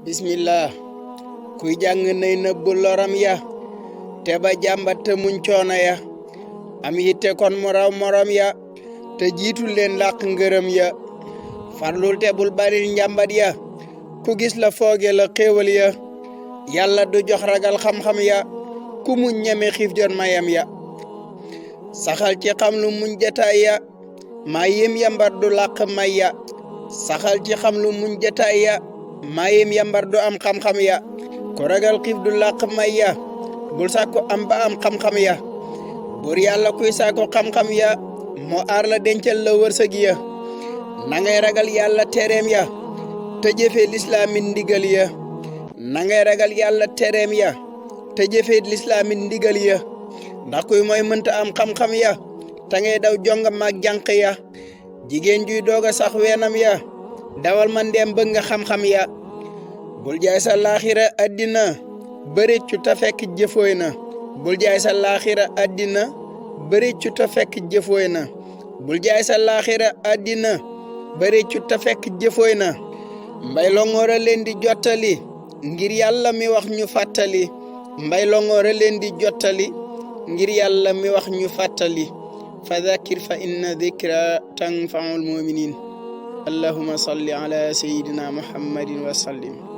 bismillah kuy jàng nay nëbbu loram ya te ba jàmbat te muñ coono ya am yitte kon mu raw morom ya te jiitu leen làq ngërëm ya farlul te bul baril njàmbat ya ku gis la fooge la xéewal ya yàlla du jox ragal xam-xam ya ku muñ ñeme xiif jot mayam ya saxal ci xam lu muñ jataay ya maa yim yambar du làq may ya saxal ci xam lu muñ jataay ya maa yim yambar du am xam-xam ya ku ragal xiif du làq may ya bul sàkku am ba am xam-xam ya buur yàlla kuy sàkku xam-xam ya moo aar la dencal la wërsëg ya na ngay ragal yàlla tereem ya te jëfe lislaamin ndigal ya na ngay ragal yàlla tereem ya te jëfe lislaamin ndigal ya ndax kuy mooy mënta am xam-xam ya te ngay daw jonga maag jànq ya jigéen juy dooga sax weenam ya dawal man dem bëgg nga xam-xam ya bul jaay sa laaxira addina bëricu ta fekk jëfooy na bul jaay sa laaxira addina bëricu ta fekk jëfooy na bul jaay sa laaxira addina bëricu ta fekk jëfooy na mbay longoor a leen di jottali ngir yàlla mi wax ñu fàttali mbay longoor a leen di jottali ngir yàlla mi wax ñu fàttali fa dhakkir fa inna dhikra tanfa'ul mu'minin allahumma salli ala sayyidina muhammadin wa sallim